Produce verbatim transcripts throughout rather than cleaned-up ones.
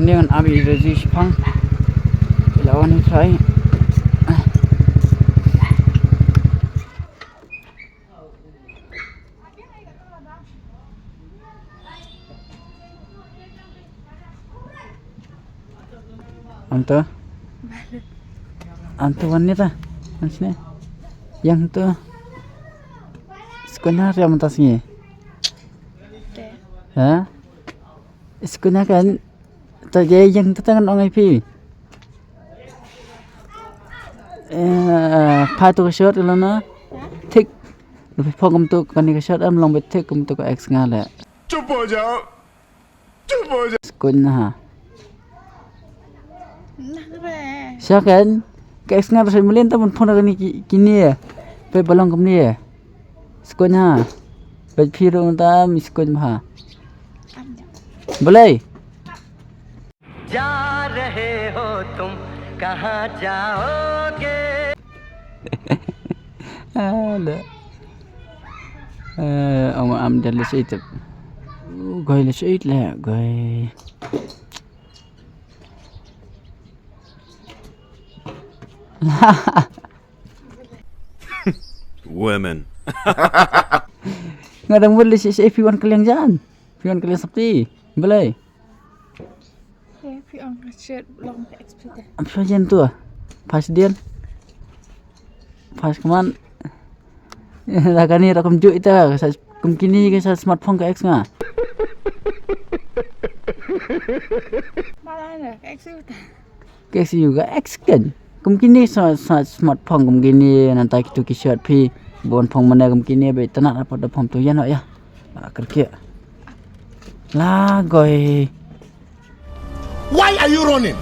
Ni ngan am i Rosie shipang. Lawan ni try. Anta. Anta wan ni ta. Wan sini. Yang tu. Sekolah dia mentas ni. Ha? Skuna kan, ta jai jeng ta tangan ong ai phi. Eh, pha tu ka shot lo na. Thik. Lu phi phong kum tu kani ka shot am long bit thik kum tu ka ex nga le. चुप हो जाओ, चुप हो जाओ। Skuna ha. Nah, re. Sha kan, ka ex nga ba sa mlien ta ban phong da kani ki, kini. Pe balong kumni. Skun ha. Bad phi ruh mynta mi skun bha. Balei? जा रहे हो तुम, कहाँ जाओगे? Ala. Eh, ong am da list it. Goi list it le, goi. Women. Nga dang mut leh shi shi phi wan kylliang jan. Phi wan kylliang sopti. Balei? Phi wan kylliang long expert. Am phi wan jan tu. Pas dian. Pas keman. Da kani ruh kum ju ita, ka sa kum kini ka sa smartphone ka ex nga. Malah ka ex ita. Ka ex ïa ka ex kan. Kum kini sa, sa smartphone kum kini nanta kitu ki shot phi. Bon phong mane kum kini ba tana apa da phong tu ïa no ïa. La kerke. La goi. Why are you running?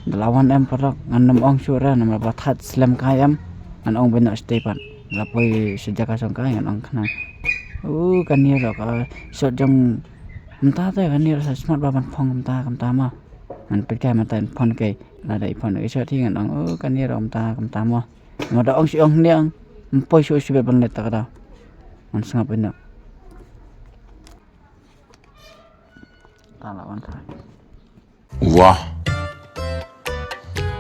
Da la wan em paralok ngan ym ong shuh re namar ba that slem kai em. Ngan ong bynta shatei pat. La poi sha jaka shong kai ngan ong khnang. U kane ruh ka shot jong mynta te kane ruh sa smat ba ban phong mynta kumta ma. Ngan peit kai mynta in phong kai. Lada i phong ka shot hi ngan ong u kane ruh mynta kumta ma. Namar da ong shu ong ne ong. Ym poi shuh shuh ban leit ta ka daw. Ngan sngap ïa no. Tala wan try. वाह,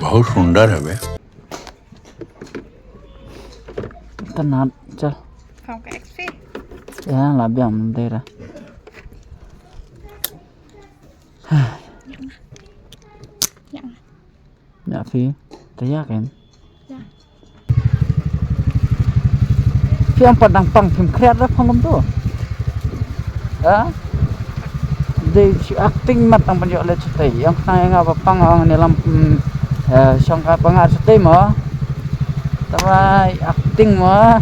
बहुत सुंदर है बे। Tana, chal. Phong ka ex phi. Ïa, la biang mynta ra. Yang. Ïa phi, te ïa ken. Ïa. Phi ong pat dang pang phim khriat da phong kumtu. Ha? Dei shu acting mat dang ban ïoh leh shatei. Ong khnang ïa nga ba pang ong ne lam, hmm, eh, shong ka ba nga shatei mo. Tawai acting mo.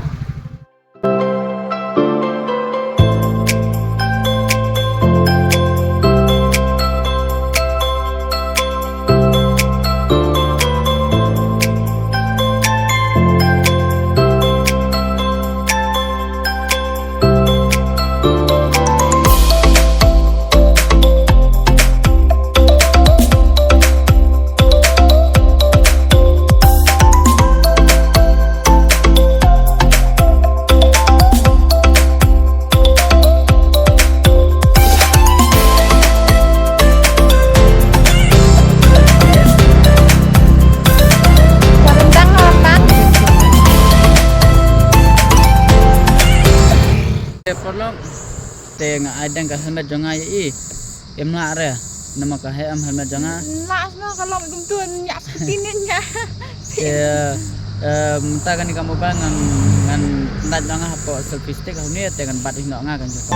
Te paralok, te nga ai dang ka helmet jong nga ïa i. Em lah re, namar ka heh em helmet jong nga. Lah sno ka long kumtu nya seperti ni nya. Te, eh, mynta kane ka mobile ngan, ngan pyndait noh nga hapoh selfie stick hangne te ngan bat ïa nga kan jaka.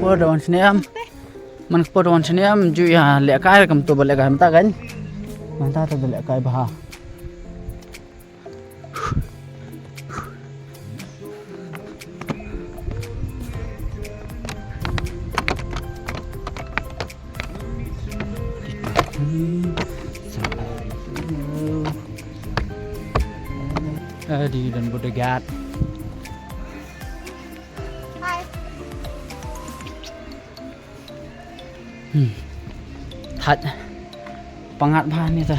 Por da wan snem. Man ka por da wan snem ju ïa lehkai kam to ba lehkai mynta kan. Mynta to ba lehkai bha. Adi dan bodyguard. Hi. Hmm. Thait. Pangat bha ni ta.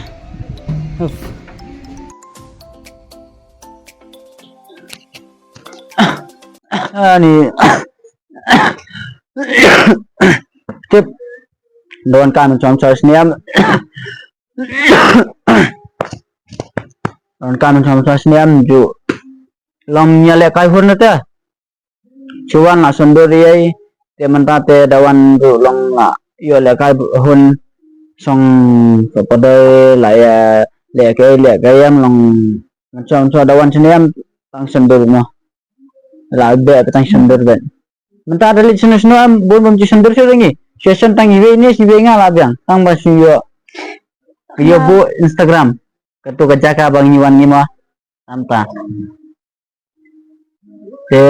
Uff. Ani. Tip. Don kan chom chom snem. Don kan chom chom snem ju. Long ïa lehkai hun na te. Shu wan la senduri ei, te mynta te da wan ruh long la ïoh lehkai hun song ka padai la ïa lehkai lehkai em long mynta mynta da wan sini em tang sendur mo. La be tang sendur be. Mynta da leit sini sini em bun bun ji sendur sini ngi. Session tang iwe ni si iwe nga la biang tang ba si ïoh ïoh bu Instagram. Katu ka jaka bang ni wan ni mo. Tanta. Te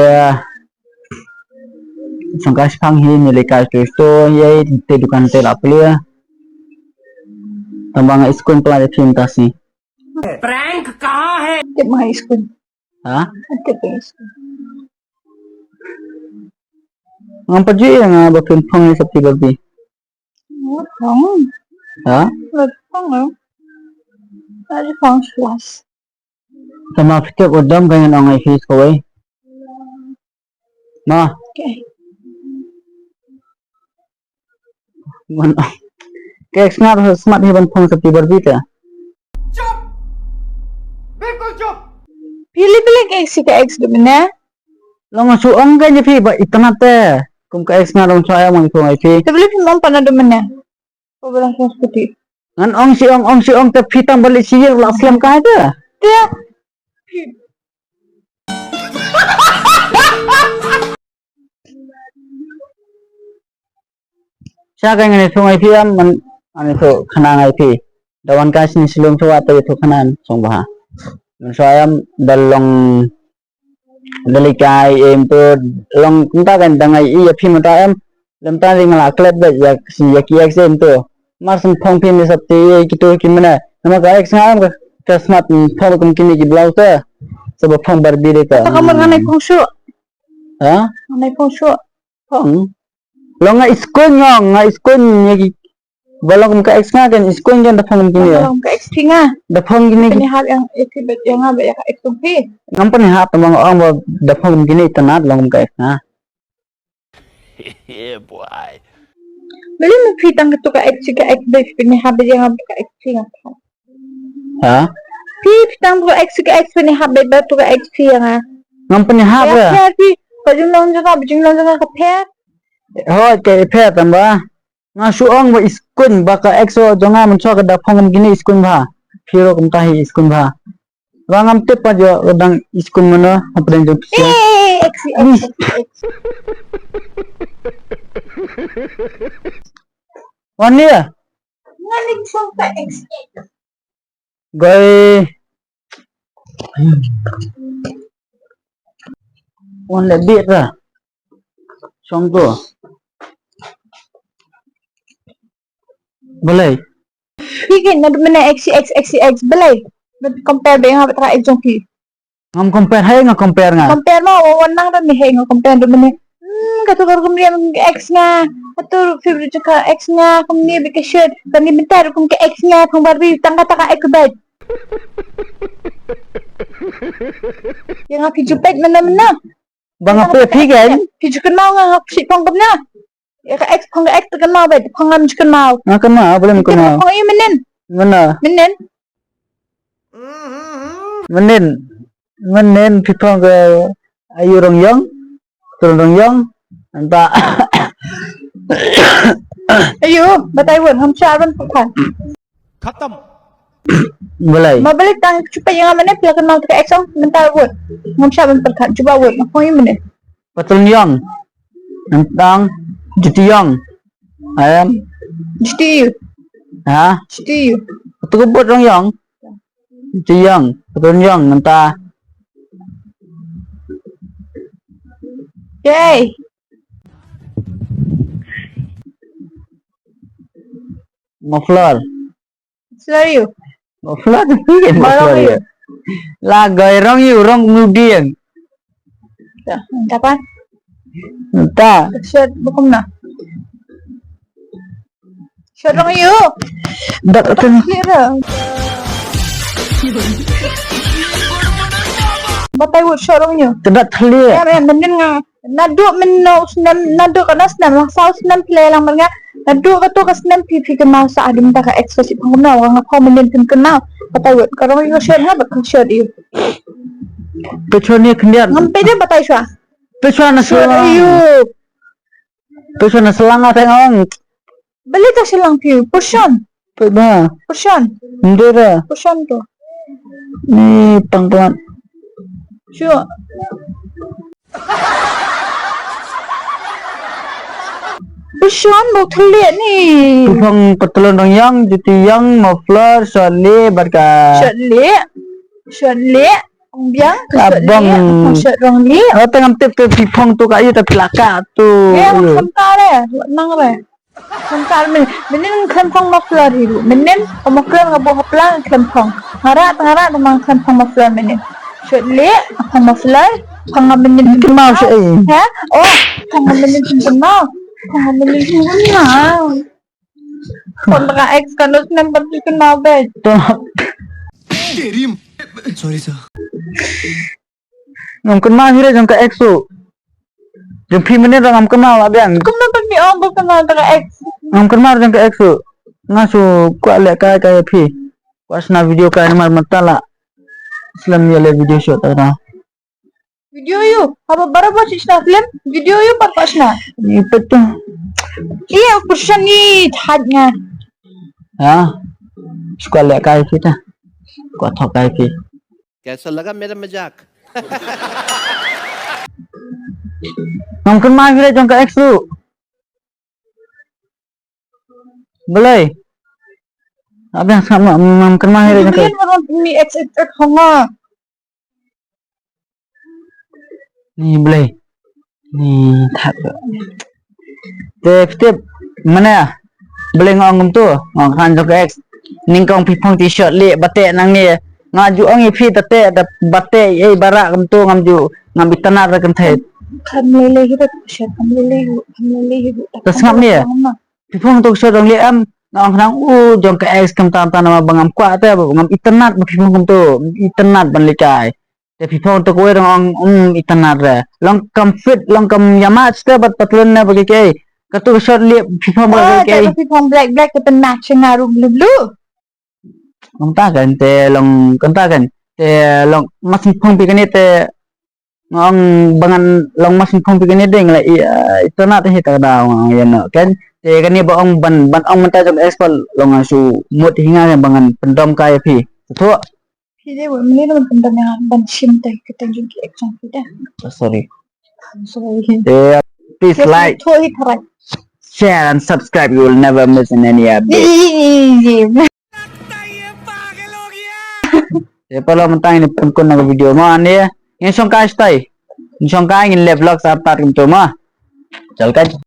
song ka shipang hi ni leka sto sto ye te dukan te la plia. Tamba nga iskun pla de phim tasi. Prank kaha hai? Tip ma iskun. Ha? Tip ma iskun. Ngam paji nga ba phim phong ni sapti babi. Phong. Ha? Phong. Phong slas. Tama phi tip u dom ka ngan ong ai phi kawei. Ma. Okay. Man ong. Ka ex nga smat hi ban phong sa ti Barbie ta. Chup! Bilkul chup! Pili pili ka ex ka ex du mene. Long shu ong ka ni phi ba itna te. Kum ka ex nga long shu ai ong phong ai phi. Te pili phi mom pana du mene. Ko ba long phong scooty. Ngan ong shi ong ong shi ong te phi tang balik shi ïa la slem kai te. Te. Sha ka ngan ïathuh ngai phi am man ngan ïathuh khana ngai phi. Da wan ka sini silum shuwa te ïathuh khana song ba. Man shuwa am da long da lei kai em to long kumta kan da ngai ïa phi mynta em. Lem ta ring la klet ba ïa si ïa ki ex em to. Mar sum phong phi ni sap te ïa ki to ki mena. Nama ka ex nga em ka smat phong kum kini ki blouse te. Saba phong Barbie de ka. Ta kamar ngan ai phong shu. Ha? Ngan ai phong shu. Phong. Long nga iskun nga nga iskun ïa ki Ba long kum ka ex nga kan, i shuh kan da phong kum kine. Ba long kum ka ex phi nga. Da phong kine. Pynïahap ïa nga, ïa phi bad ïa nga bad ïa ka ex jong phi. Ngam pynïahap, tang ba nga ong ba da phong kum kine, itynnad long kum ka ex nga. Yeah, boy. Balei ma phi tang katu ka ex, ka ex bad pynïahap bad ïa nga bad ka ex phi nga. Ha? Phi, phi tang ba ka ex, ka ex pynïahap bad ba tu ka ex phi ïa nga. Ngam pynïahap. Ka pher phi, ka jinglong jong nga, ka jinglong jong nga ka pher. Hooid ka pher, tang ba nga shu ong ba i shuh ba ka ex jong nga mynshuwa ka da phong kum kine, i shuh ba. Phi ruh kumta hi, i shuh ba. Ba ngam tip pat ïoh ka dang i shuh mano hapdeng jong phi. Eh, ex, ex, ex, ex. Wan ïa. Nga ni shuh ka ex. Goi. Wan leh bit ra. Shong tu. Balei? Phi kin naduh mynne ex, ex, ex, ex, balei? Ba compare bad nga bad ka ex jong phi. Ngam compare, hei nga compare nga. Compare ma, wan nang da me, hei nga compare da me. Hmm, katu ka rukom riam ex nga. Katu favorite jong ka ex nga, kumne bad ka shirt. Kane mynta rukom ka ex nga, phong Barbie, tang kata ka ex bad. Ïa nga phi ju peit mynno mynno. Ba nga peit phi kan? Phi ju kynmaw nga, nga phi phong kumno. Ïa ka ex, phong ka ex te kynmaw bad, phong ngam ju kynmaw. Nga kynmaw, balei ngam kynmaw? Phong ïa mynnin. Mynno? Mynnin. Mynnin, mynnin phi phong ka aïu, Rong Ïong? Patlun Rong Ïong. Nangta. Aïu, batai wut, ngam shah ban pyrkhat. Khatam. Balei? Ma balei tang shu peit ïa nga mynne, phi la kynmaw te ka ex jong, mynta wut. Ngam shah ban pyrkhat, shu ba wut, nga phong ïa mynne. Patlun Ïong. Nangta Juti Ïong. Ayan. Juti ïu. Ha? Juti ïu. Katu ka bud Rong Ïong. Juti Ïong, Patlun Ïong, nangta. Yay. Muffler. Muffler ïu. Muffler tu phi kan, muffler ïu. La goi Rong ïu, Rong Ïu dieng. Dah, dapat. Nangta. Shirt bukum na. Shirt Rong ïu. Dak tu. Batai wut shirt Rong ïu. Kedat thli. Ya, ya, mynnin nga. Naduh mynno u snem, naduh katno snem, la saw snem phi la ïalang bad nga. Naduh katu ka snem phi, phi kynmaw sa haduh mynta ka ex ka shu phong kumno, nga phong mynnin phim kynmaw. Kata wut, ka Rong ïu ka shirt nga bad ka shirt ïu. Peit shuwa ne khyndiat. Ngam peit de, batai shuwa. Peit shuwa na shirt ïu. Peit shuwa na shyllangh, nga teng ong. Balei ka shyllangh phi? Pyrshon. Peit ba. Pyrshon. Ndera. Pyrshon tu. Ni pang pang. Shu. Pyrshon ba u thylliej ni. Pyrshon, patlun Rong Ïong, juti Ïong, muffler, shirt lieh, bad ka. Shirt lieh. Shirt lieh. Ong biang, ka shirt lieh, ong shirt Rong lieh. Nga tang ngam tip te phi phong tu ka ïa ta phi la ka tu. Ngan kham ka re, nang re. Kham ka re, mynnin khlem phong muffler hi ruh. Mynnin ka muffler nga buh hapdeng khlem phong. Nga rah, nga rah, nga khlem phong muffler mynnin. Shirt lieh, phong muffler, phong nga mynnin. Kynmaw shi ei. Ha? Oh, phong nga mynnin kynmaw. Phong nga mynnin kynmaw. Kon ka ex kan us nem kan kynmaw bad. Sorry sir. Ngam kynmaw hi re jong ka ex u. Jong phi mynnin ruh ngam kynmaw la biang. Kumno ban phi ong ba kynmaw ka ex? Ngam kynmaw jong ka ex u. Nga shu kwah leh kai kai phi. Kwah shna video kai namar mynta la slem ïa leh video shoot ta na. Video ïu, haba barabor shu shna film, video ïu pat kwah shna. Ni pat tu. Ïa, pyrshang ni thaj nga. Ha? Shu kwah leh kai phi ta. Kwah thok kai phi. कैसा लगा मेरा मजाक? Ngam kynmaw hi re jong ka ex ruh. Balei? Abang sama ngam kynmaw hi re jong ka ex. Ni ex ex ex hanga. Ni balei? Ni thak. Te phi tip mane balei nga ong kumtu? Nga ong khan jong ka ex. Nyngkong phi phong t-shirt lieh ba teh nangne. Nga ju ong ïa phi ta teh, ta ba teh ei ba rah kumtu ngam ju, ngam itynnad re kynthei. Kham lei lei hi re t-shirt, kham lei lei hi, kham lei lei hi. Ta sngap ne. Phi phong tu shirt dang lieh em. Ong nang u jong ka ex kam tam tam namar ba ngam kwah te ba ngam itynnad ba phi phong kumto, itynnad ban leit kai. Te phi phong te kawei dang ong um itynnad re. Long kam fit, long kam ïamaj te bad patlun ne ba kei kei. Katu ka short lip phi phong ba kei kei. Phi phong black black ka tynnad sha nga ruh blu blu. Long ta kan te long kan ta kan. Te long mas phi phong phi kane te Nga ong ba ngan long mas phong phi kane ding la i, ah, itynnad hi ta da ong ïa no kan. Te kane ba ong ban ban ong mynta jong expert long nga shu mut hi nga ba ngan pyndom kai phi. Thu. Phi de wa mli ban pyndom ïa ban shim te kita jong ki action phi da. Oh, sorry. Sorry. Te please like, share and subscribe. You will never miss in any update. Te paralok mynta ngin pynkut na ka video mo ane. Ngin shongkai stai. Ngin shongkai ngin leh vlog sa pat kumto mo. Chal kai.